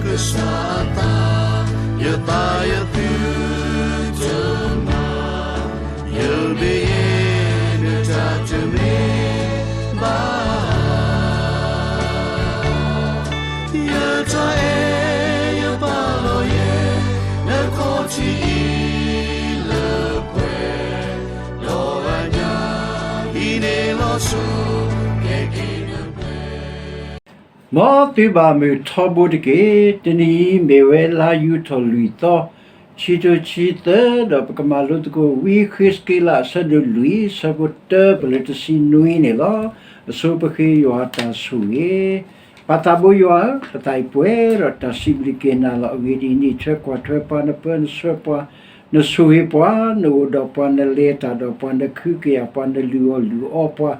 ကစၢ်အသး, ယသးယသုတမၤ, ယမ့ၢ်ယဲ နတၢ်တမ့ၢ်ဘၣ်. ယတၢ်အဲၣ်ယပာ်လီၤယဲ နခီၣ်ထံးအံၤလၢပှဲၤ, ဒီးအညၣ်အံၤန့ၣ်လီၤစိၤ ကဲက့ၤနပှဲၤ. မ်သုဘၣ်မုာ်ထီဘိတက့ၢ်. တနံၤအံၤမ့ၢ်ဝဲလါယူၤထီၣ်လွံၢ်သီ, ခံထိခံဆံသၢ, ဒီးပကမၤလိသကိး ဝံဃ့စက့လး အဆၢဒိၣ်လွံၢ် ဆၢဖိတၢ ပလၢတဆံနွံန့ၣ်လီၤ. အဆိပဃ့ယွၤတၢ်ဆိၣ်ဂ့ၤ. ပၢ်သးဘိယွၤဧၢ, ပသးအံၤပှဲၤဒီးတၢ်စံးဘျုးက့ၤနၤလီၤ. အဂ့ၢ်ဒ်အံၤ, နအံးထွဲကွၢ်ထွဲပှၤ, နပၢနဆှၢပှၤ, နဆိၣ်ဂ့ၤပှၤ, နအိၣ်ဒီးပှၤ, နလဲၤတၢ်ဒီးပှၤ, နခုကယာ်ပှၤ, နလုၢ်အီၣ်လုၢ်အီပှၤ,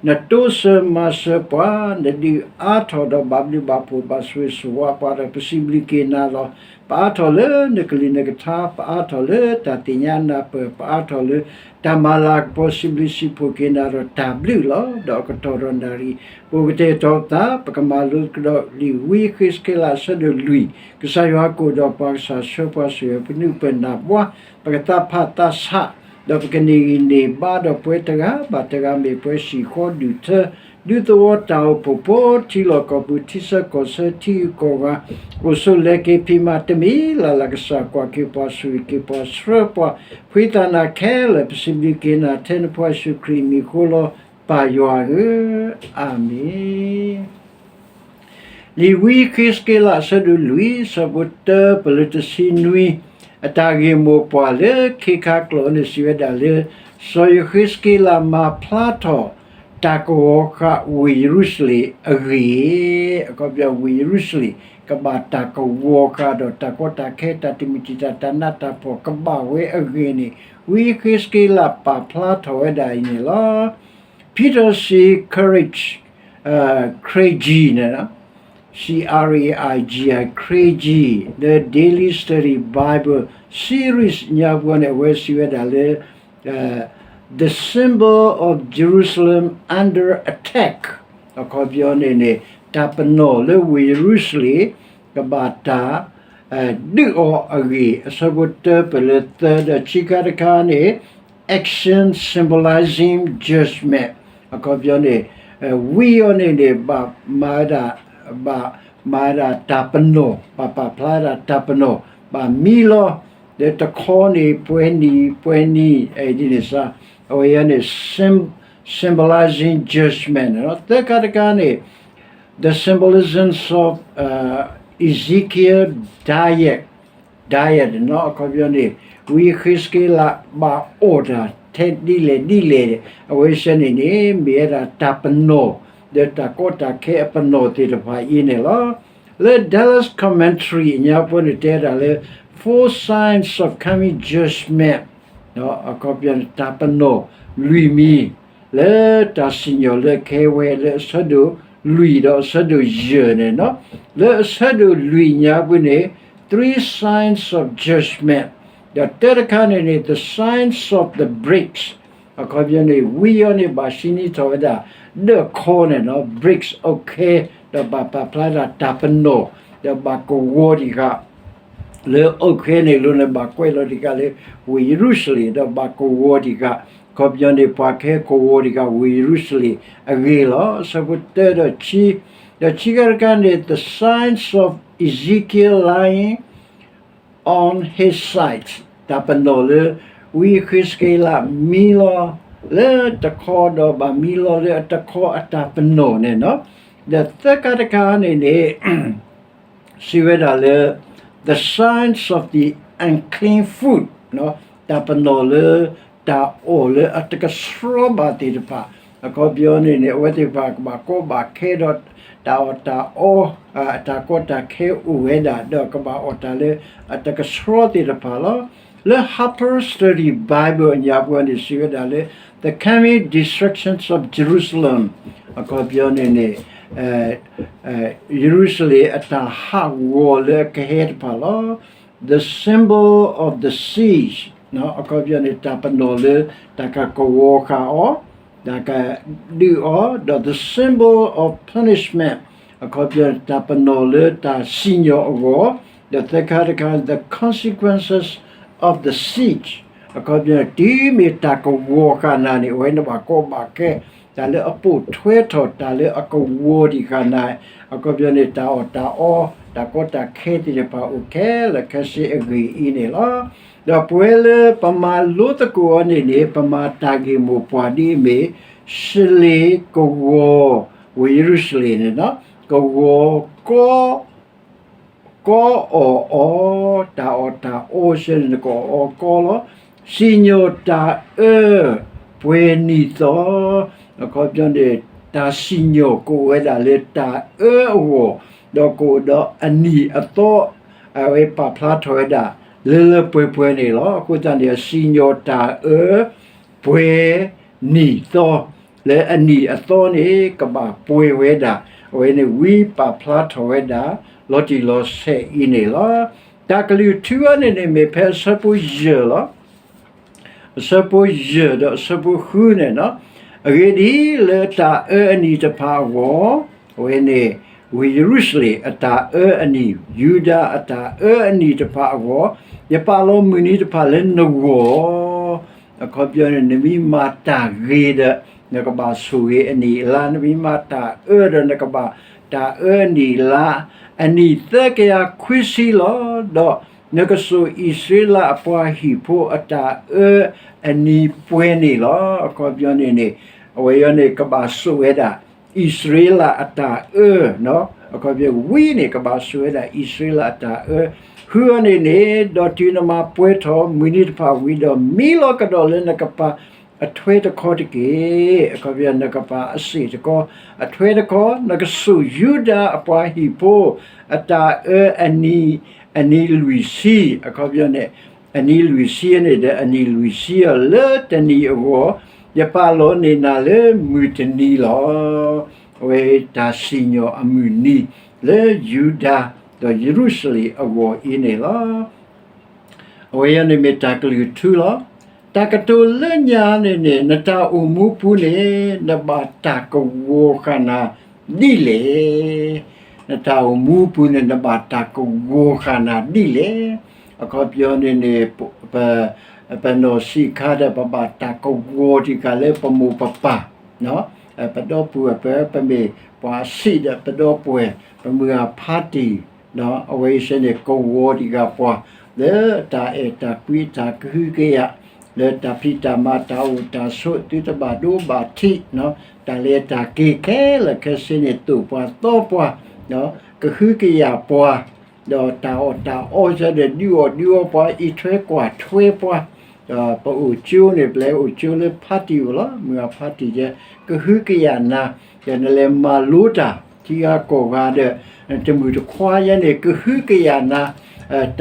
နတိစၢၤမၤစၢၤပှၤ, နဒုးအါထီၣ်ဒီးဘၣ်ဘျုးဘၣ်ဖှိၣ် ဘၣ်ဆိၣ်ဂ့ၤဆိၣ်ဝါပှၤ, ဒီးပစံးဘျုးက့ၤနၤလီၤ. ပအါထီၣ်လၢနကလုၢ်နကထါ, ပအါထီၣ်လၢတၢ်သ့ၣ်ညါနၢ်ပၢၢ်, ပအါထီၣ်လၢတၢ်မၤလၤကပီၤ, စံးဘျုးစံးဖှိၣ်က့ၤနၤဒီးတၢ်ဘျုးလီၤ. ဒီးအကတီၢ်ဒီးနၣ်ရံၣ် ပအိၣ်ကတဲာ်ကတီၤပသး, ပကမၤလိကဒီးလံာ်ဝံဃ့စက့လး အဆၢဒိၣ်လွံၢ်, ကစၢ်ယွၤကအိၣ်ဒီးပှၤ, ကစၢ်ဆှၢပှၤ, ဆိၣ်ဂ့ၤပနုာ်ပနၢ်ပှၤ, ပကသးဖးသးဆး, ဒီးပကန့ၢ်ဂံၢ်န့ၢ်ဘါ, ဒီးပဝဲတဂၤဘၣ်တဂၤ မ့ၢ်ပှၤဟံၣ်ဃီဒူၣ်ထၢ ဒူသဝီတၢ်အိၣ်ဖှိၣ်ဖိ, ထံလီၢ်ကီၢ်ပူၤ, ထံဆၢကီၢ်ဆၢ, ထံဂုၤကီၢ်ဂၤ, အိၣ်ဆိးလဲၤက့ၤဖံးမၤတမံၤလၢ်လၢ်, ကစၢ်ကွၢ်က့ၤပှၤ, ဆိၣ်ဂ့ၤက့ၤပှၤ, ဆှၢပှၤ, ဖှံသးနၤခဲလၢာ်, ပစံးဘျုးက့ၤနၤထဲနဖိယ့ၣ်ၡူးခရံာ်အမံၤအဃိလီၤ. ပၢ်ယွၤဧၢ, အၤမ့ၣ်. လံာ်ဝံဃ့စက့လး အဆၢဒိၣ်လွံၢ်, ဆၢဖိတၢ ပလၢတဆံနွံ, အတၢ်ဂ့ၢ်မိၢ်ပှၢ်လၢခ့ခါကျိာ်န့ၣ် စံးဝဲဒၣ်လၢ စီၤဃ့စက့လးမၤဖျါထီၣ် တၢ်ကဝီၤဃာ်ဝ့ၢ်ယရူၤၡလ့ၣ်အဂ့ၢ်, အခီပညီ ဝ့ၢ်ယရူၤၡလ့ၣ် ကဘၣ်တၢ်ကဝီၤဃာ်ဒီး တၢ်ကီတၢ်ခဲ တၢ်တမုာ်တံာ်တာ် တၢ်နးတၢ်ဖှီၣ်ကဘၣ်ဝဲအဂ့ၢ်န့ၣ် ဝံဃ့စက့လးပာ်ဖျါထီၣ်ဝဲဒၣ်အံၤန့ၣ်လီၤ. Peter C. Courage, Craigie န့ၣ်, C R A I G I, Craigie, The Daily Study Bible Series ညါပူၤန့ၣ် အဝဲစံးဝဲဒၣ်လၢ The Symbol of Jerusalem Under Attack အခီပညီန့ၣ်န့ၣ် တၢ်ပနီၣ်လၢဝ့ၢ်ယရူၤၡလ့ၣ် ကဘၣ်တၢ် ဒုးအီၤအဂ့ၢ် အဆၢဖိတၢ ပလၢသၢ ဒီးခံခါတခါန့ၣ် Action Symbolizing Judgment အခီပညီန့ၣ် ဝံအီၤန့ၣ်န့ၣ် ဘၣ်မၤဝဲဒၣ် ဘၣ်မၤဝဲဒၣ်တၢ်ပနီၣ် ဘၣ်ပာ်ဖျါဝဲဒၣ်တၢ်ပနီၣ် ဘၣ်မံလီၤ ဒီးတခီန့ၣ် ပှဲၤနံၤ ပှဲၤနံၤ ဒ်န့ၣ်စ့ၢ် အဝဲအံၤန့ၣ် sym- symbolizing judgment န့ၣ်လီၤ. သၢခါတခါန့ၣ် the symbolisms of Ezekiel diet diet န့ၣ်လီၤ. အခီပညီန့ၣ် ဝံဃ့စက့လးဘၣ်အီၣ်တၢ်ထဲဒ်လဲၣ်ဒ်လဲၣ် အဝဲစ့ၢ်န့ၣ်န့ၣ် မ့ၢ်ဝဲဒၣ်တၢ်ပနီၣ် ဒီးတၢ်ကီတၢ်ခဲအပနီၣ်သ့ၣ်တဖၣ်အံၤန့ၣ်လီၤ. လၢ Dallas Commentary အညါပူၤန့ၣ် တဲဒၣ်လၢ four signs of coming judgment အခီပညီန့ၣ် တၢ်ပနီၣ်လွံၢ်မံၤ လၢတၢ်စံၣ်ညီၣ်လၢကဟဲဝဲလၢအဆၢဒိၣ်လွံၢ်ဒီးအဆၢဒိၣ်ယဲၢ်န့ၣ်လီၤ. လၢအဆၢဒိၣ်လွံၢ်ညါပူၤန့ၣ် three signs of judgment ဒီးတၢတခါန့ၣ်န့ၣ် the signs of the bricks အခီပညီန့ၣ် ဝံအီၤန့ၣ်ဘၣ်ဟံးန့ၢ်ထီၣ်ဝဲဒၣ် ဒၢးခီန့ၣ်လီၤ bricks အုတ်ခဲ ဒီးဘၣ်ပာ်ဖျါဒၣ်တၢ်ပနီၣ် ဒီးဘၣ်ကဝီၤတံၢ်ဃာ် လၢအုတ်ခဲန့ၣ်အလိၤန့ၣ် ဘၣ်ကွဲးလီၤတံၢ်ဃာ်လၢ ဝ့ၢ်ယရူၤၡလ့ၣ် ဒီးဘၣ်ကဝီၤတံၢ်ဃာ် အခီပညီန့ၣ် ပှၤကဟဲကဝီၤတံၢ်ဃာ်ဝ့ၢ်ယရူၤၡလ့ၣ်အဂ့ၢ်လီၤ. အဆၢဖိတၢဒီးခံ ဒီးခံခါတခါန့ၣ် the signs of Ezekiel lying on his side တၢ်ပနီၣ်လၢ ဝံဃ့စက့လးမံလီၤ လၢတခီဒီးဘၣ်မံလီၤလၢ အတခီအတၢ်ပနီၣ်န့ၣ်လီၤ. ဒီးသၢခါတခါန့ၣ်န့ၣ် စံးဝဲဒၣ်လၢ the signs of the unclean food တၢ်ပနီၣ်လၢ တၢ်အီၣ်လၢအတကဆှီဘၣ်သ့ၣ်တဖၣ် အခီပညီန့ၣ်န့ၣ် အဝဲသ့ၣ်တဖၣ်ကဘၣ်ကီဘၣ်ခဲဒီး တၢ်အီၣ်တၢ်အီ အတၢ်ကီတၢ်ခဲအိၣ်ဝဲဒၣ် ဒီးကဘၣ်အီၣ်တၢ်လၢအတကဆှီသ့ၣ်တဖၣ်လီၤ. လၢ Harper Study Bible အညါပူၤန့ၣ် စံးဝဲဒၣ်လၢ the coming destructions of Jerusalem အခီပညီန့ၣ်န့ၣ် ယရူၤၡလ့ၣ်အတၢ်ဟးဂီၤလၢအကဟဲတဖၣ်လီၤ. The symbol of the siege အခီပညီန့ၣ် တၢ်ပနီၣ်လၢ တၢ်ကကဝီၤဃာ်အီၤ တၢ်ကဒုးအီၤ ဒီး the symbol of punishment အခီပညီန့ၣ် တၢ်ပနီၣ်လၢတၢ်စံၣ်ညီၣ်အဂီၢ်, ဒီးသၢခါတခါ the consequences of the siege, အခီပညီန့ၣ် တုၤမ့ၢ်တၢ်ကဝီၤဃာ်နၤန့ၣ် အဝဲန့ၣ်ဘၣ်ကီဘၣ်ခဲ, တၢ်လၢအပိာ်ထွဲထီၣ် တၢ်လၢအကဝီၤတံၢ်ဃာ်နၤ, အခီပညီန့ၣ် တၢ်အီၣ်တၢ်အီ တၢ်ကီတၢ်ခဲသ့ၣ်တဖၣ်အိၣ်ခဲလၢာ်ခဲဆ့အဂ့ၢ်အံၤန့ၣ်လီၤ. ဒီးပဝဲလၢပမၤလိသကိးအီၤန့ၣ်န့ၣ် ပမၤတၢ်ဂ့ၢ်မိၢ်ပှၢ်ဒ်အမ့ၢ် ရှလ့ၣ်ကဝီၤ ဝ့ၢ်ယရူၤၡလ့ၣ်န့ၣ်, ကဝီၤကီ ကီအီၣ်အီ, တၢ်အီၣ်တၢ်အီဆၢန့ၣ် နကအီၣ်အီကီလီၤ. စံၣ်ညီၣ်တၢ်အၢ ပှဲၤနံၣ်သီ, အခီပညီန့ၣ် တၢ်စံၣ်ညီၣ်ကအိၣ်ဝဲဒၣ်လၢတၢ်အၢအဂီၢ်, ဒီးကအိၣ်ဒီးအနံၣ်အသီ, အဝဲပာ်ဖျါထီၣ်ဝဲဒၣ် လၢလၢပှဲၤပှဲၤန့ၣ်လီၤ. အဃိသတးန့ၣ် စံၣ်ညီၣ်တၢ်အၢ ပှဲၤနံၣ်သီ, လၢအနံၣ်အသီန့ၣ် ကဘၣ်ပှဲၤဝဲဒၣ်, အဝဲန့ၣ်ဝံပာ်ဖျါထီၣ်ဝဲဒၣ် လီၤတံၢ်လီၤဆဲးအံၤန့ၣ်လီၤ. တၢ်ကလုၢ်ထူအံၤန့ၣ်န့ၣ် မ့ၢ်ဖဲအဆၢဖိယဲၢ်လီၤ. အဆၢဖိယဲၢ်ဒီးအဆၢဖိဃုန့ၣ်, အဂ့ၢ်ဒ်အံၤ, လၢတၢ်အၢအနံၣ်တဖၣ်အဂီၢ်, အဝဲန့ၣ် ဝ့ၢ်ယရူၤၡလ့ၣ်အတၢ်အၢအနံၣ်, ယူဒၤအတၢ်အၢအနံၣ်တဖၣ်အဂီၢ်, ယပာ်လီၤမုၢ်နံၤတဖၣ်လၢနဂီၢ် အခီပညီန့ၣ် နမ့ၢ်မၤတၢ်ဂ့ၤဒီး နကဘၣ်ဆိၣ်ဂ့ၤအနံၣ်အလါ, နမ့ၢ်မၤတၢ်အၢဒီး နကဘၣ်တၢ်အၢအနံၣ်အလါ, အနံၣ်သၢကယၤခွံဆံလီၤ. ဒီးနကဆိၣ်အံၣ်စရ့လးအပှၤဟံၣ်ဖိအတၢ်အၢအနံၣ်ပှဲၤန့ၣ်လီၤ. အခီပညီန့ၣ်န့ၣ် အဝဲအံၤန့ၣ် ကဘၣ်ဆိၣ်ဝဲဒၣ် အံၣ်စရ့လးအတၢ်အၢ, အခီပညီဝံန့ၣ် ကဘၣ်ဆိၣ်ဝဲဒၣ်အံၣ်စရ့လးအတၢ်အၢ, ဃုအီၤန့ၣ်န့ၣ်, ဒီးတုၤနမၤပှဲၤထီၣ်မုၢ်နံၤတဖၣ်ဝံၤဒီး မံလီၤကဒီးလၢနကပၤအထွဲတခီတက့ၢ်. အခီပညီ နကပၤအစ့ၣ်တခီ, အထွဲတခီ, နကဆိၣ်ယူဒၤအပှၤဟံၣ်ဖိ အတၢ်အၢအနံၣ်, အနံၣ်လွံၢ်ဆံ, အခီပညီန့ၣ် အနံၣ်လွံၢ်ဆံန့ၣ်ဒီး အနံၣ်လွံၢ်ဆံအီၤလၢတနံၣ်အဂီၢ်, ယပာ်လီၤန့ၢ်နၤလၢမုၢ်တနံၤလီၤ. အဝဲတၢ်စံၣ်ညီၣ်အမုၢ်နံၤ လၢယူဒၤဒီးယရူၤၡလ့ၣ်အဂီၢ်အံၤန့ၣ်လီၤ. အဝဲအံၤန့ၣ်မ့ၢ်တၢ်ကလုၢ်ထူလီၤ. တၢ်ကတိၤလၢညါန့ၣ်န့ၣ် နတၢ်အိၣ်မူပူၤန့ၣ် နဘၣ်တၢ်ကဝီၤဃာ်နၤဒ်လဲၣ်. နတၢ်အိၣ်မူပူၤန့ၣ် နဘၣ်တၢ်ကဝီၤဃာ်နၤဒ်လဲၣ်. အခီပညီန့ၣ်န့ၣ် ပ ပနီၢ်ဆံးခါဒီးပဘၣ်တၢ်ကဝီၤတံၢ်ဃာ်လၢပမိၢ်ပပၢ်, ပဒီပုၢ်ဝဲၢ် ပမ့ၢ်ပှၤဆံးဒီးပဒီပုၢ်ဝဲၢ် ပမုၢ်အဖါတံၢ်, အဝဲအံၤစ့ၢ်န့ၣ် ကဝီၤတံၢ်ဃာ်ပှၤ လၢတၢ်အဲၣ်တၢ်ကွံတၢ်ကဟုကယာ်, လၢတၢ်ဖံးတၢ်မၤတၢ်အိၣ်တၢ်ဆိး သုတဘၣ်ဒိဘၣ်ထံး, တၢ်လဲၤတၢ်က့ၤခဲလၢာ်ခဲဆ့န့ၣ် သိၣ်ပှၤသီပှၤ, ကဟုကယာ်ပှၤ, ဒီးတၢ်အီၣ်တၢ်အီစ့ၢ်ဒီး ဒုးအီၣ်ဒုးအီပှၤ အံးထွဲကွၢ်ထွဲပှၤ, ဒီးပအိၣ်ကၠိန့ၣ် ပလဲၤအိၣ်ကၠိလၢဖါတံၢ်အိၣ်လီၤ. မုၢ်အဖါတံၢ်ယဲ ကဟုကယာ်နၤ, ဒီးနလဲၤမၤလိတၢ် ထံဂၤကီၢ်ဂၤဒီး နတမုၢ်တခွါယဲန့ၣ် ကဟုကယာ်နၤ,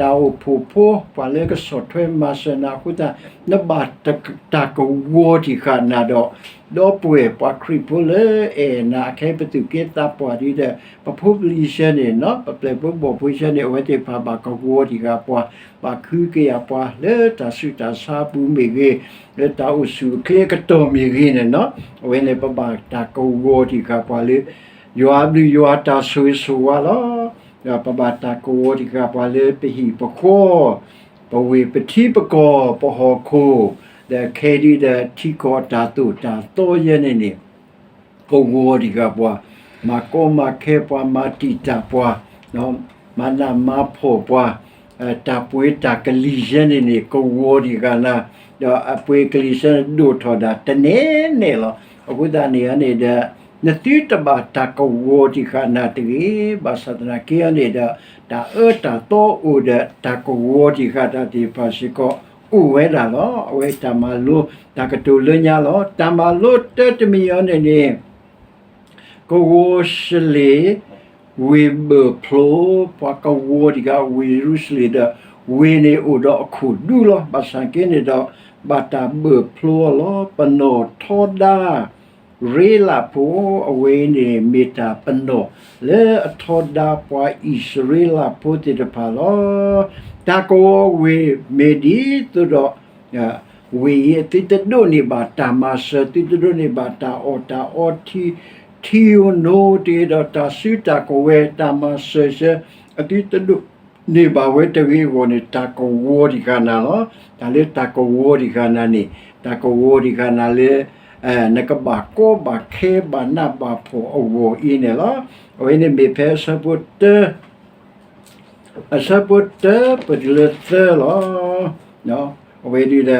တၢ်အိၣ်ဖှိၣ်ဖိ ပှၤလၢကဆီၣ်ထွဲမၤစၢၤနၤအဃိသတး နဘၣ်တၢ်ကဝီၤတံၢ်ဃာ်နၤဒီး ဒီပုၢ်ဝဲၢ်ပှၤခရံာ်ဖိလၢအဲၣ်နၤ အခဲပသူၣ်က့သးပှၢ်ဒ်ဒီး ပဖိပလံၤစ့ၢ်န့ၣ်, ပပျဲၢ်ဖိဘီၣ်ဖိစ့ၢ်န့ၣ် အဝဲသ့ၣ်တဖၣ်ဘၣ်ကဝီၤတံၢ်ဃာ်ပှၤ, ဘၣ်ကဟုကယာ်ပှၤ လၢတၢ်ဆူးတၢ်ဆါအပူၤမ့ၢ်ဂ့ၤ, လၢတၢ်အိၣ်ဆူၣ်အိၣ်ချ့အကတီၢ်မ့ၢ်ဂ့ၤန့ၣ်, အဝဲန့ၣ် ပဘၣ်တၢ်ကဝီၤတံၢ်ဃာ်ပှၤလၢ ယွၤအဘျုးယွၤတၢ်ဆိၣ်ဂ့ၤဆိၣ်ဝါလီၤ. ဒီးပဘၣ်တၢ်ကဝီၤတံၢ်ဃာ်ပှၤလၢပဟံၣ်ပဃီ, ပဝ့ၢ်ပထံပကီၢ် ပဟီၣ်ခိၣ်, ဒီးခဲဒံးဒီးထံကီၢ်တၢ်သိၣ်တၢ်သီယဲန့ၣ်န့ၣ် ကဝီၤတံၢ်ဃာ်ပှၤ, မၤကီမၤခဲပှၤ မၤတံာ်တာ်ပှၤ, မၤနးမၤဖှီၣ်ပှၤ, တၢ်ပှ့ၤတၢ်ကလံၤယဲန့ၣ်န့ၣ် ကဝီၤတံၢ်ဃာ်နၤ, ဒီးအပှ့ၤကလံၤစ့ၢ်န့ၣ်ဒိၣ်ထီၣ်ဒၣ်တန့ၢ်န့ၣ်လီၤ. အဃိသတးန့ၣ်န့ၣ်ဒီး နသုတဘၣ်တၢ်ကဝီၤတံၢ်ဃာ်နၤတဂ့ၤ, ဘၣ်ဆၣ်သနာ်က့န့ၣ်ဒီး တၢ်အၢတၢ်သီအိၣ်ဒီးတၢ်ကဝီၤတံၢ်ဃာ်တၢ်သ့ၣ်တဖၣ်စ့ၢ်ကီး အိၣ်ဝဲဒၣ်လီၤ. အဝဲတၢ်မၤလိ တၢ်ကတိၤလၢညါလီၤ. တၢ်မၤလိတၢတမံၤအံၤန့ၣ်န့ၣ် ကဝီၤရှလ့ၣ် ဝ့ၢ်ဘၢၣ်ဖျိ ပှၤကဝီၤတံၢ်ဃာ်ဝ့ၢ်ယရူၤၡလ့ၣ်ဒီး ဝ့ၢ်န့ၣ်အိၣ်ဒီးအခိၣ်ဒူလီၤ. ဘၣ်ဆၣ်က့န့ၣ်ဒီး ဘၣ်တၢ်ဘၢၣ်ဖျိအီၤလီၤ. ပနီၣ်ထီဒါ ရ့လးဖိ အဝဲန့ၣ်မ့ၢ်တၢ်ပနီၣ်လၢအထီဒါပှၤအံၣ်စရ့လးဖိသ့ၣ်တဖၣ်လီၤ. တၢ်ကဝီၤဝ့ၢ်မ့ၢ်ဒ်သိးဒီး ဝ့ၢ်အံၤ သုတဒိးန့ၢ်ဘၣ်တၢ်မၤစၢၤ, သုတဒိးန့ၢ်ဘၣ်တၢ်အီၣ်တၢ်အီထံ, ထ ထံဧိၤနိၤတဂ့ၤဒီး တၢ်စုတၢ်ကဝဲၤ တၢ်မၤစၢၤဆၢ အသုတဒိးန့ၢ်ဘၣ်ဝဲတဂ့ၤအဂီၢ်န့ၣ် တၢ်ကဝီၤတံၢ်ဃာ်နၤလီၤ. တၢ်လၢတၢ်ကဝီၤတံၢ်ဃာ်နၤန့ၣ် တၢ်ကဝီၤတံၢ်ဃာ်နၤလၢ နကဘၣ်ကီဘၣ်ခဲဘၣ်နးဘၣ်ဖှီၣ်အဂီၢ်အံၤန့ၣ်လီၤ. အဝဲန့ၣ်မ့ၢ်ဖဲအဆၢဖိတၢ အဆၢဖိတၢပတုၤလၢသၢလီၤ. အဝဲဒ်ဒီး ပ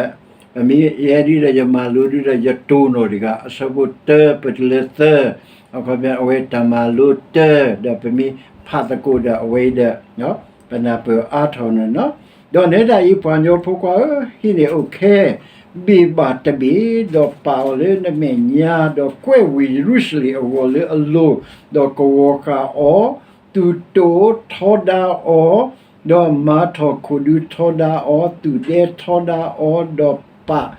မ့ၢ်ယဲဒ်ဒီး ယမၤလိဒ်ဒီး ယတိၢ်နီၣ်တဂၤ အဆၢဖိတၢပတုၤလၢသၢ, အခီပညီ အဝဲတၢ်မၤလိတၢ ဒီးပမ့ၢ်ဖးသကိးဒီး အဝဲဒီး ပနၢ်ပၢၢ်အါထီၣ်န့ၣ်လီၤ. ဒီးနဲဒၣ်အံၤ ပှၤကညီဖိခွါဧၢ, ဟံးန့ၢ်အိၣ်ခဲ ဘ့ၣ်ဘၣ်တဘ့ၣ်, ဒီးပာ်အီၤလၢနမဲာ်ညါ, ဒီးကွဲးဝံၤယရူၤၡလ့ၣ်အဂီၢ်လၢအလိၤ, ဒီးကဝီၤဃာ်အီၤ, သူၣ်တိာ်ထီဒါအီၤ, ဒီးမၤထီၣ်ခိၣ်ဒူထီဒါအီၤ, သူၣ်ဒဲထီဒါအီၤ, ဒီးပာ်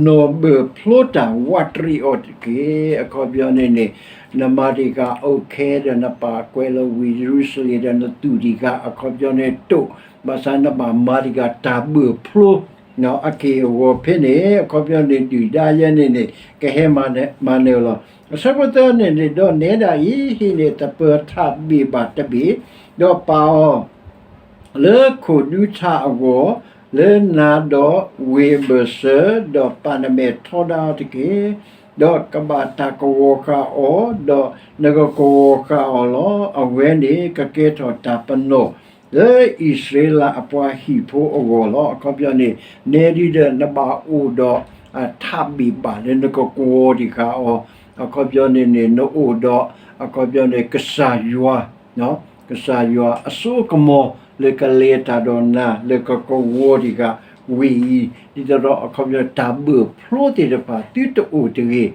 နီၢ်ဘၢၣ်ဖျိတၢ်ဝးတရံးအီၤတက့ၢ်. အခီပညီန့ၣ်န့ၣ် နမၤတံၢ်ဃာ်အိၣ်ခဲဒီး နပာ်ကွဲးလီၤဝံၤယရူၤၡလ့ၣ်ဒီး နသူၣ်တံၢ်ဃာ် အခီပညီန့ၣ်တိာ်, ဘၣ်ဆၣ်နဘၣ်မၤတံၢ်ဃာ်တၢ်ဘၢၣ်ဖျိ အက့ၢ်အဂီၤဖဲန့ၣ် အခီပညီန့ၣ် ဒုၣ်ဒါယဲန့ၣ်န့ၣ် ကဟဲမၤနၢၤလီၤ. အဆၢဖိသၢန့ၣ်န့ၣ် ဒီးနဲဒၣ်အံၤ ဟံးန့ၢ်သပၢၤထးဘ့ၣ်ဘၣ်တဘ့ၣ်, ဒီးပာ်အီၤ လၢခိၣ်ဒူထးအဂီၢ်, လၢနၤဒီးဝ့ၢ်အဘၢၣ်စၢၤ, ဒီးပာ်နမဲာ်ထီဒါအီၤတက့ၢ်. ဒီးကဘၣ်တၢ်ကဝီၤဃာ်အီၤ, ဒီးနကကဝီၤဃာ်အီၤလီၤ. အဝဲန့ၣ်ကကဲထီၣ်တၢ်ပနီၣ် လၢအံၣ်စရ့လးအပှၤဟံၣ်ဖိအဂီၢ်လီၤ. အခီပညီန့ၣ် နဲဒ်ဒီးနဘၣ်အိၣ်ဒီး ထးဘ့ၣ်ဘၣ်လၢနကကဝီၤတံၢ်ဃာ်အီၤ, အခီပညီန့ၣ်န့ၣ် နအိၣ်ဒီး အခီပညီန့ၣ် ကစၢ်ယွၤ ကစၢ်ယွၤအစိအကမီၤ လၢကလဲၤတၢ်ဒီးနၤ လၢကကဝီၤတံၢ်ဃာ်ဝ့ၢ်အံၤ, ဒ်သိးဒီးအခီပညီတၢ်ဘၢၣ်ဖျိသ့ၣ်တဖၣ် သုတအိၣ်တဂ့ၤ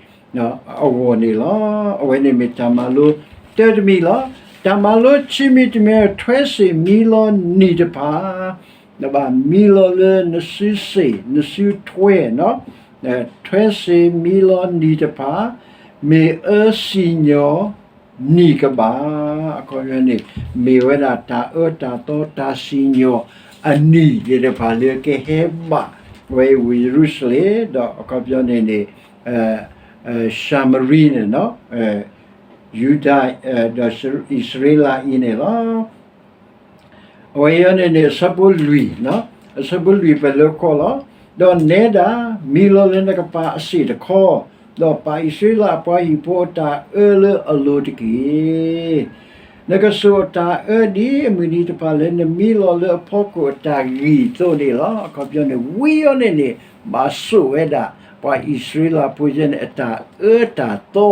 အဂီၢ်န့ၣ်လီၤ. အဝဲန့ၣ်မ့ၢ်တၢ်မၤလိတၢတမံၤလီၤ. တၢ်မၤလိခံမံၤတမံၤ ထွဲစ့ၣ်မံလီၤနံၣ်တဖၣ်, နဘၣ်မံလီၤလၢနစုစ့ၣ် နစုထွဲ, ထွဲစ့ၣ်မံလီၤနံၣ်တဖၣ်, မ့ၢ်အၢစံၣ်ညီၣ် နံၣ်ကဘၣ်, အခီပညီန့ၣ် မ့ၢ်ဝဲဒၣ်တၢ်အၢတၢ်သီတၢ်စံၣ်ညီၣ်အနံၣ်သ့ၣ်တဖၣ်လၢကဟဲဘၣ်ဝဲဝ့ၢ်ယရူၤၡလ့ၣ် ဒီးအခီပညီန့ၣ်န့ၣ် ၡၤမရံန့ၣ် ယူဒၤ ဒီးအံၣ်စရ့လးအံၤန့ၣ်လီၤ. အဝဲအံၤန့ၣ်န့ၣ် အဆၢဖိလွံၢ်, အဆၢဖိလွံၢ်ပလၢဃီလီၤ. ဒီးနဲဒၣ် မံလီၤလၢနကပၤအစ့ၣ်တခီ, ဒီးပာ်အံၣ်စရ့လးအပှၤဟံၣ်ဖိအတၢ်အၢလၢအလိၤတက့ၢ်. နကစိာ်အတၢ်အၢဒ်အမုၢ်နံၤတဖၣ်လၢနမံလီၤလၢအဖီခိၣ်အတၢ်ဂံၢ်အသိးန့ၣ်လီၤ. အခီပညီန့ၣ် ဝံၤအီၤန့ၣ်န့ၣ် ဘၣ်စိာ်ဝဲဒၣ် ပှၤအံၣ်စရ့လးဖိယဲန့ၣ် အတၢ်အၢတၢ်သီ,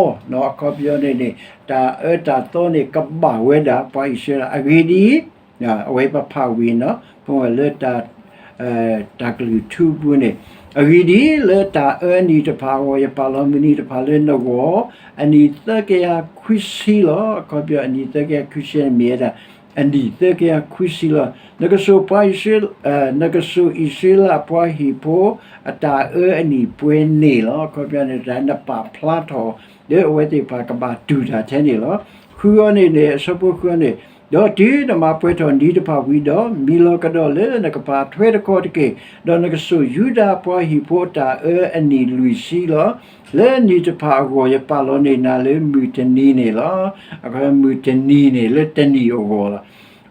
အခီပညီန့ၣ်န့ၣ် တၢ်အၢတၢ်သီန့ၣ် ကဘၣ်ဝဲဒၣ်ပှၤအံၣ်စရ့လး အဂ့ၢ်ဒ်အံၤ, အဝဲပဖးဝံၤနီၤ ဖဲလၢ တၢ်ကလုၢ်ထူပူၤန့ၣ်, အဂ့ၢ်ဒ်အံၤ, လၢတၢ်အၢအနံၣ်တဖၣ်အဂီၢ် ယပာ်လီၤမုၢ်နံၤတဖၣ်လၢနဂီၢ်, အနံၣ်သၢကယၤခွံဆံလီၤ. အခီပညီ အနံၣ်သၢကယၤခွံဆံန့ၣ်မ့ၢ်ဝဲဒၣ် အနံၣ်သၢကယၤခွံဆံလီၤ. နကစိာ်ပှၤအံၣ်စရ့လး, နကစိာ်အံၣ်စရ့လးပှၤဟံၣ်ဖိ အတၢ်အၢအနံၣ်ပှဲၤန့ၣ်လီၤ. အခီပညီန့ၣ် တၢ်နပာ်ဖျါထီၣ် လၢအဝဲသ့ၣ်တဖၣ်ကဘၣ်တူၢ်တၢ်ထဲန့ၣ်လီၤ. ဃုအီၤန့ၣ်န့ၣ် အဆၢဖိဃုအီၤန့ၣ်, ဒီးတုၤနမၤပှဲၤထီၣ်နံၤတဖၣ်ဝံၤဒီး, မံလီၤကဒီးလၢနကပၤထွဲတခီတက့ၢ်. ဒီးနကစိာ်ယူဒၤပှၤဟံၣ်ဖိအတၢ်အၢအနံၣ်လွံၢ်ဆံလီၤ. လၢနံၣ်တဖၣ်အဂီၢ် ယပာ်လီၤန့ၢ်နၤလၢမုၢ်တနံၤန့ၣ်လီၤ. အခီပညီ မုၢ်တနံၤန့ၣ် လၢတနံၣ်အဂီၢ်လီၤ.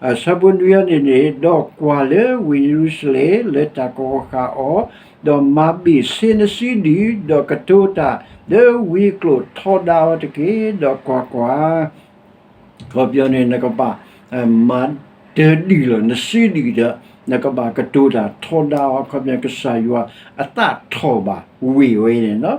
အဆၢဖိနွံအီၤန့ၣ်န့ၣ်, ဒီးကွၢ်လၢဝ့ၢ်ယရူၤၡလ့ၣ် လၢတၢ်ကဝီၤဃာ်အီၤ, ဒီးမၤဘ့ၣ်ဆ့နစုဒုၣ်, ဒီးကတိၤတၢ်လၢဝံကျိာ်ထီဒါအီၤတက့ၢ်. ဒီးကွၢ်ကွၢ်, အခီပညီန့ၣ် နကဘၣ် မၤတၢ်ဒုၣ်လီၤ နစုဒုၣ်ဒီး နကဘၣ်ကတိၤတၢ်ထီဒါအီၤ, အခီပညီကစၢ်ယွၤအသးထီၣ်ဘၣ်ဝ့ၢ်ဝဲန့ၣ်လီၤ.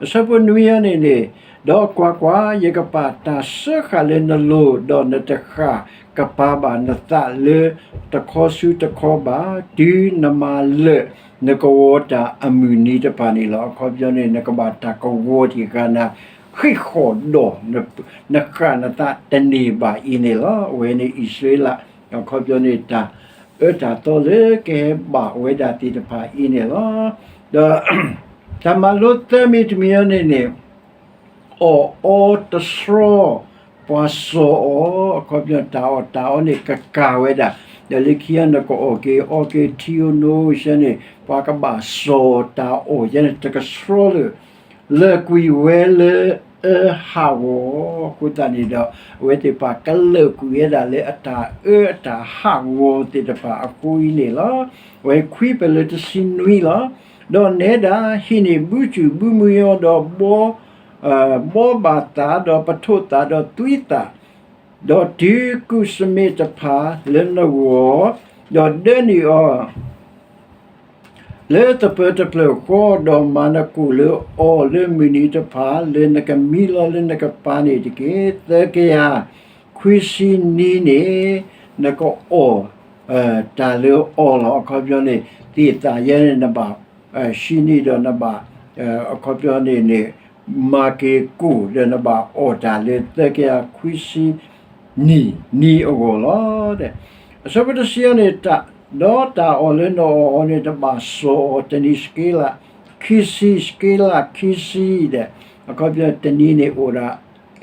အဆၢဖိနွံအီၤန့ၣ်န့ၣ်, ဒီးကွၢ်ကွၢ်, ယကပာ်တၢ်စၢဃာ်လၢနလိၤ, ဒီးနတဃၣ်ကပၤဘၣ်နသးလၢတခီဆူတခီဘၣ်, တုၤနမၤလၢာ်နကဝီၤတၢ်အမုၢ်နံၤတဖၣ်န့ၣ်လီၤ. အခီပညီန့ၣ် နကဘၣ်တၢ်ကဝီၤတံၢ်ဃာ်နၤ ဃံးဃီၣ်ဒီး နဃၣ်နသးတန့ၢ်ဘၣ်အံၤန့ၣ်လီၤ. အဝဲန့ၣ်အံၣ်စရ့လး အခီပညီန့ၣ် တၢ်အၢတၢ်သီလၢကဟဲဘၣ်ဝဲဒၣ်သ့ၣ်တဖၣ်အံၤန့ၣ်လီၤ. ဒီး တၢ်မၤလိသၢမံၤတမံၤအီၤန့ၣ်န့ၣ် အီၣ်အီတဆှီ ပှၤစီၤအီၤ, အခီပညီ တၢ်အီၣ်တၢ်အီန့ၣ်ကကၤဝဲဒၣ်, ဒီးလၢခံအီၤနကအီၣ်က့ၤအီက့ၤထံဧိၤနိဆဲန့ၣ် ပှၤကဘၣ်စီၤတၢ်အီၣ်ယဲန့ၣ် တကဆှီလၢာ်, လၢာ်ကွံာ်ဝဲလၢ အၢဟးဂီၤအဃိသတးန့ၣ်ဒီး အဝဲသ့ၣ်တဖၣ်ကလၢာ်ကွံာ်ဝဲဒၣ်လၢအတၢ်အၢအတၢ်ဟးဂီၤသ့ၣ်တဖၣ်အဃိအံၤန့ၣ်လီၤ. အဝဲခွံဖဲလၢတဆံနွံလီၤ. ဒီးနဲဒၣ်ဟံးန့ၢ်ဘုစူၣ်ဘုမုၢ်ယီၤဒီး ဘီဘၣ်သးဒီးပထိးသးဒီးသွံသး ဒီးတုၤကူၣ်စမ့ၣ်တဖၣ်လၢနဂီၢ်, ဒီးဒၢနုာ်အီၤ လၢသပၢၤတဖျၢၣ်ဃီ, ဒီးမၤနကိၣ်လၢအီၤလၢမုၢ်နံၤတဖၣ် လၢနကမံလီၤလၢနကပၤန့ၣ်တက့ၢ်. သၢကယၤခွံဆံနံၤန့ၣ် နကအီၣ်တၢ်လၢအီၤလီၤ. အခီပညီန့ၣ် သ့ၣ်သၣ်ယဲန့ၣ်နဘၣ် ဆံနံၤဒီးနဘၣ် အခီပညီန့ၣ်န့ၣ် မၤက့ၤကိၣ်ဒီးနဘၣ်အီၣ်တၢ်လၢသၢကယၤခွံဆံ နံၤနံၤအဂီၢ်လီၤ. အဆၢဖိတဆံအံၤန့ၣ် ဒီးတၢ်အီၣ်လၢနအီၣ်အီၤန့ၣ် နဘၣ်စီၣ်အီၤတနံၤစက့လးခံဆံ, စက့လးခံဆံဒီး အခီပညီတနံၤန့ၣ်အိၣ်ဒၣ်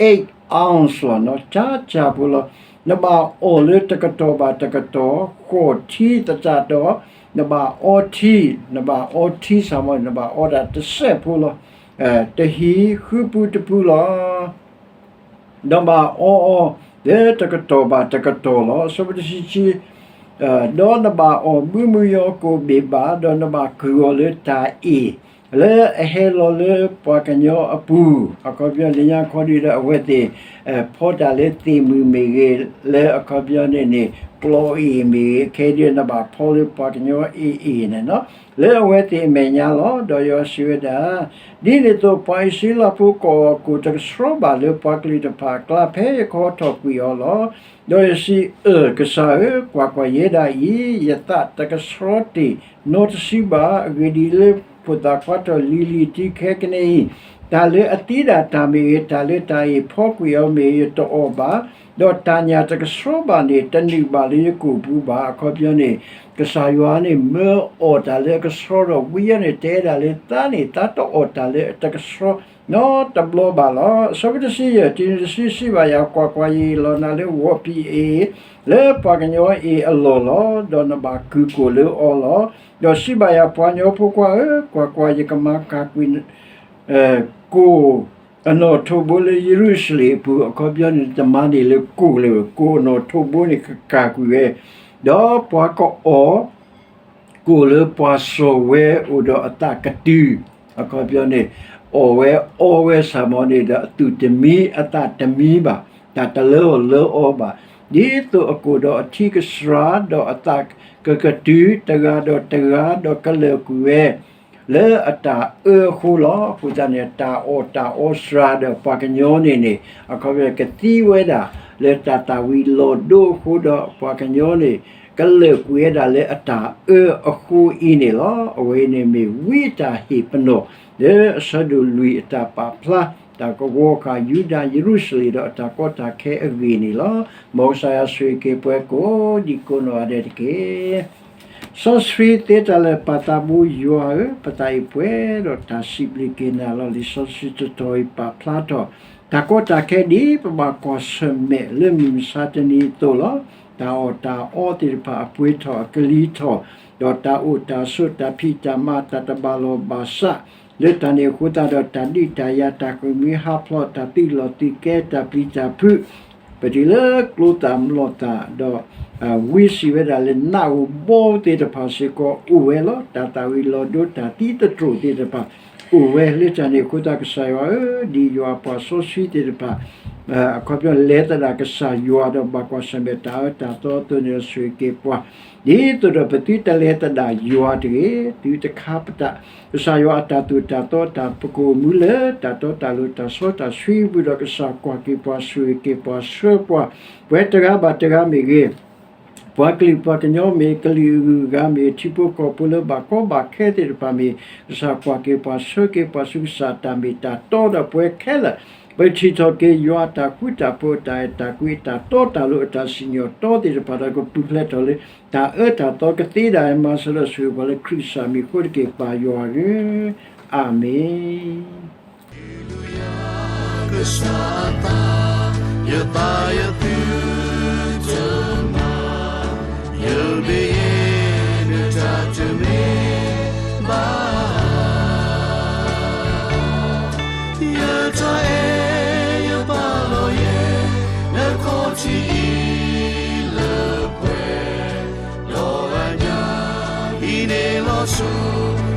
eight ounce လီၤ, ကၠါကၠါဖိလီၤ. နဘၣ်အီၣ်လၢတကတီၢ်ဘၣ်တကတီၢ် ဃိးထံသတးဒီး နဘၣ်အီထံ, နဘၣ်အီထံစ့ၢ်ကီး နဘၣ်အီဒၣ်တစဲးဖိလီၤ. တဟံၣ်ဃုပူတပူလီၤ. ဒီးဘၣ်အီအီၤလၢတကတီၢ်ဘၣ်တကတီၢ်လီၤ. အဆၢဖိတဆံခံ, ဒီးနဘၣ်အီၣ်ဘုမုၢ်ယီၤကိၣ်ဘ့ၣ်ဘၣ်, ဒီးနဘၣ်ကုၢ်အီၤလၢတၢ်အ့ၣ် လၢအဟဲလီၤလၢပှၤကညီအပူၤ, အခီပညီလၢညါခီဒုဒီးအဝဲသ့ၣ် ဖီတၢ်လၢသ့ၣ်မုၢ်မ့ၢ်ဂ့ၤ, လၢအခီပညီန့ၣ်န့ၣ် ကျီအ့ၣ်မ့ၢ်ဂ့ၤ, ခဲဒုနဘၣ်ဖီလၢပှၤကညီအ့ၣ်အ့ၣ်န့ၣ်လီၤ. လၢအဝဲသ့ၣ်အမဲာ်ညါလီၤ. ဒီးယွၤစံးဝဲဒၣ်, ဒ်န့ၣ်အသိး ပှၤအံၣ်စရ့လးဖိကအီၣ်ကိၣ်တကဆှီဘၣ်လၢပှၤကလုာ်တဖၣ်အကျါ ဖဲယကဟီထီၣ်ကွံာ်အီၤလီၤ. ဒီးယစံး, အၢၣ်, ကစၢ်ဧၢ, ကွၢ်ကွၢ်, ယဲဒၣ်အံၤ ယသးတကဆှီတ့ၢ်နီတစုဘၣ်. အဂ့ၢ်ဒ်အံၤ, လၢဖိသၣ်ခွါထီၣ်လံၤလံၤတုၤခဲကနံၣ်အံၤ, တၢ်လၢအသံဒၣ်တၢ်မ့ၢ်ဂ့ၤ, တၢ်လၢတၢ်အ့ၣ်ဖီကွံာ်အီၤမ့ၢ်ဂ့ၤ, ယတအီၣ်ဘၣ်, ဒီးတၢ်ညၣ်တကဆှီဘၣ်န့ၣ် တနုာ်ဘၣ်လၢယကိၣ်ပူၤဘၣ်. အခီပညီန့ၣ် ကစၢ်ယွၤန့ၣ် မၢအီၣ်တၢ်လၢအကဆှီဒီး ဝံယီန့ၣ် တဲဒၣ်လၢသးန့ၣ် သးတအီၣ်တၢ်လၢအတကဆှီနီတဘျီဘၣ်လီၤ. အဆၢဖိတဆံယဲၢ်, တုၤနုၤတစုစံးဘၣ်ယၤ, ကွၢ်ကွၢ်, ယအ့ၣ်လီၤနၤလၢဝီၢ်ဖံးအ့ၣ် လၢပှၤကညီအ့ၣ်အလီၢ်လီၤ. ဒီးနဘၣ်ကုၢ်ကိၣ်လၢအီၤလီၤ. ဒီးစံးဘၣ်ယၤ, ပှၤကညီဖိခွါဧၢ, ကွၢ်ကွၢ်, ယကမၤကၢ်ကွံာ် ကိၣ်အနီၣ်ထိးဘိလၢယရူၤၡလ့ၣ်အပူၤ, အခီပညီန့ၣ် တမၤန့ၢ်လၢကိၣ်လၢၤ, ကိၣ်အနီၣ်ထိးဘိန့ၣ်ကကၢ်ကွံာ်ဝဲ, ဒီးပှၤကအီၣ် ကိၣ်လၢပှၤစီၣ်ဝဲအိၣ်ဒီးအသးကတုၤ, အခီပညီန့ၣ် အီၣ်ဝဲအီဝဲစ့ၢ်ကီးန့ၣ်ဒီး အသူၣ်တမံအသးတမံဘၣ်, တၢ်တလၢအီၣ်လၢအီဘၣ်, ဒ်သိးအကိၣ်ဒီးအထံကစှၤ, ဒီးအသးကကတုၤတဂၤဒီးတဂၤ, ဒီးကလၢာ်ကွံာ်ဝဲ လၢအတၢ်အၢအဃိလီၤ. အဃိသတးန့ၣ် တၢ်အီၣ်တၢ်အီစှၤဒီးပှၤကညီန့ၣ်န့ၣ် အခီပညီကသံဝဲဒၣ်လၢတၢ်သၣ်ဝံၤလီၤဒိအဃိဒီး ပှၤကညီန့ၣ် ကလၢာ်ကွံာ်ဝဲဒၣ်လၢအတၢ်အၢအဃိအံၤန့ၣ်လီၤ. အဝဲအံၤန့ၣ်မ့ၢ်ဝံအတၢ်ဟ့ၣ်ပနီၣ် လၢအဆၢဒိၣ်လွံၢ်အတၢ်ပာ်ဖျါ တၢ်ကဝီၤဃာ်ယူဒၤယရူၤၡလ့ၣ်ဒီးအတၢ်ကီတၢ်ခဲအဂ့ၢ်န့ၣ်လီၤ. မ်ကစၢ်ယွၤဆိၣ်ဂ့ၤက့ၤပှၤကိးဒံကိးနီၢ်ဂၤဒဲးတက့ၢ်. စီဆှံသ့တၢ်လၢာ်ပၢ်သးဘိယွၤဧၢ, ပသးအံၤပှဲၤဒီးတၢ်စံးဘျုးက့ၤနၤလီၤ. လံာ်စီဆှံတတီၤအံၤပာ်ဖျါထီၣ် တၢ်ကီတၢ်ခဲဒ်ပဘၣ်ကွၢ်ဆၢၣ်မဲာ်လၢမုၢ်မဆါတနံၤအသိးလီၤ. တၢ်အီၣ်တၢ်အီသ့ၣ်တဖၣ်အပှ့ၤထီၣ်အကလံၤထီၣ်, ဒီးတၢ်အိၣ်တၢ်ဆိး တၢ်ဖံးတၢ်မၤ တၢ်တဘၣ်လီၢ်ဘၣ်စး လၢတၢ်န့ၣ်အဃိသတးဒီး တၢ်ဒုးတၢ်ယၤ တၢ်ဃ့ၢ်မှံဟးဖျိး တၢ်သုးလီၢ်သုးကဲ တၢ်ပျံၤတၢ်ဖုး ပတုၤလၢကျိသၣ်မျိာ်သၣ်ဒီး ဝံစံးဝဲဒၣ်လၢနးဧိၤဘီဧိၤသ့ၣ်တဖၣ်စ့ၢ်ကီးအိၣ်ဝဲလီၤ. တၢ်သၣ်ဝံၤလီၤဒိ တၢ်သံသတြိာ်သ့ၣ်တဖၣ် အိၣ်ဝဲလၢတၢ်န့ၣ်အဃိသတး ကစၢ်ယွၤဧၢ, ဒ်ယွၤအပှၤစီဆှံသ့ၣ်တဖၣ် အခီပညီလဲၤသဒၣ်ကစၢ်ယွၤဒီးဘၣ်ကွၢ်ဆၢၣ်မဲာ်တၢ်အၢတၢ်သီအသိးန့ၣ် ဆိၣ်ဂ့ၤက့ၤပှၤ ဒ်သိးဒီးပသုတလဲၤသဒၣ်ယွၤတဂ့ၤ, တုၤတခါပတၢ် ကစၢ်ယွၤအတၢ်သိၣ်တၢ်သီ တၢ်ပကိၢ်မူလၢ တၢ်တီတၢ်လိၤ တၢ်စီတၢ်ဆှံအပူၤဒီး ကစၢ်ကွၢ်က့ၤပှၤ ဆိၣ်ဂ့ၤက့ၤပှၤဆှၢပှၤ ပှၤတဂၤဘၣ်တဂၤမ့ၢ်ဂ့ၤ ပှၤကလုာ်ပှၤကညီမ့ၢ် ကလုာ်အဂုၤအဂၤမ့ၢ် ထံဖိကီၢ်ဖိလၢဘၣ်ကီဘၣ်ခဲသ့ၣ်တဖၣ်မ့ၢ် ကစၢ်ကွၢ်က့ၤပှၤဆှၢက့ၤပှၤဆူကစၢ်တၢ်မ့ၢ်တၢ်တီဒီး ပဝဲခဲလၢာ် ပထံၣ်ထီၣ်က့ၤယွၤအတၢ်ဃူတၢ်ဖိး အတၢ်အဲၣ်တၢ်ကွံ အတၢ်တီတၢ်လိၤ အတၢ်စံၣ်ညီၣ်တီသ့ၣ်တဖၣ်ဒီး ကပူၤဖျဲးထီၣ်လၢ တၢ်အၢတၢ်သီကသ့ဒၣ်အမၤစၢၤဒီး ဆိၣ်ဂ့ၤပှၤလၢခရံာ်ကစၢ်မံၤအဃိတက့ၢ် ပၢ်ယွၤဧၢ, အၤမ့ၣ်. ကစၢ်အသး ယသးယသုတမၤ, ယဘုရင်နတၢ်တမ့ၢ်ဘၣ်, ယတၢ်အဲ ဆိ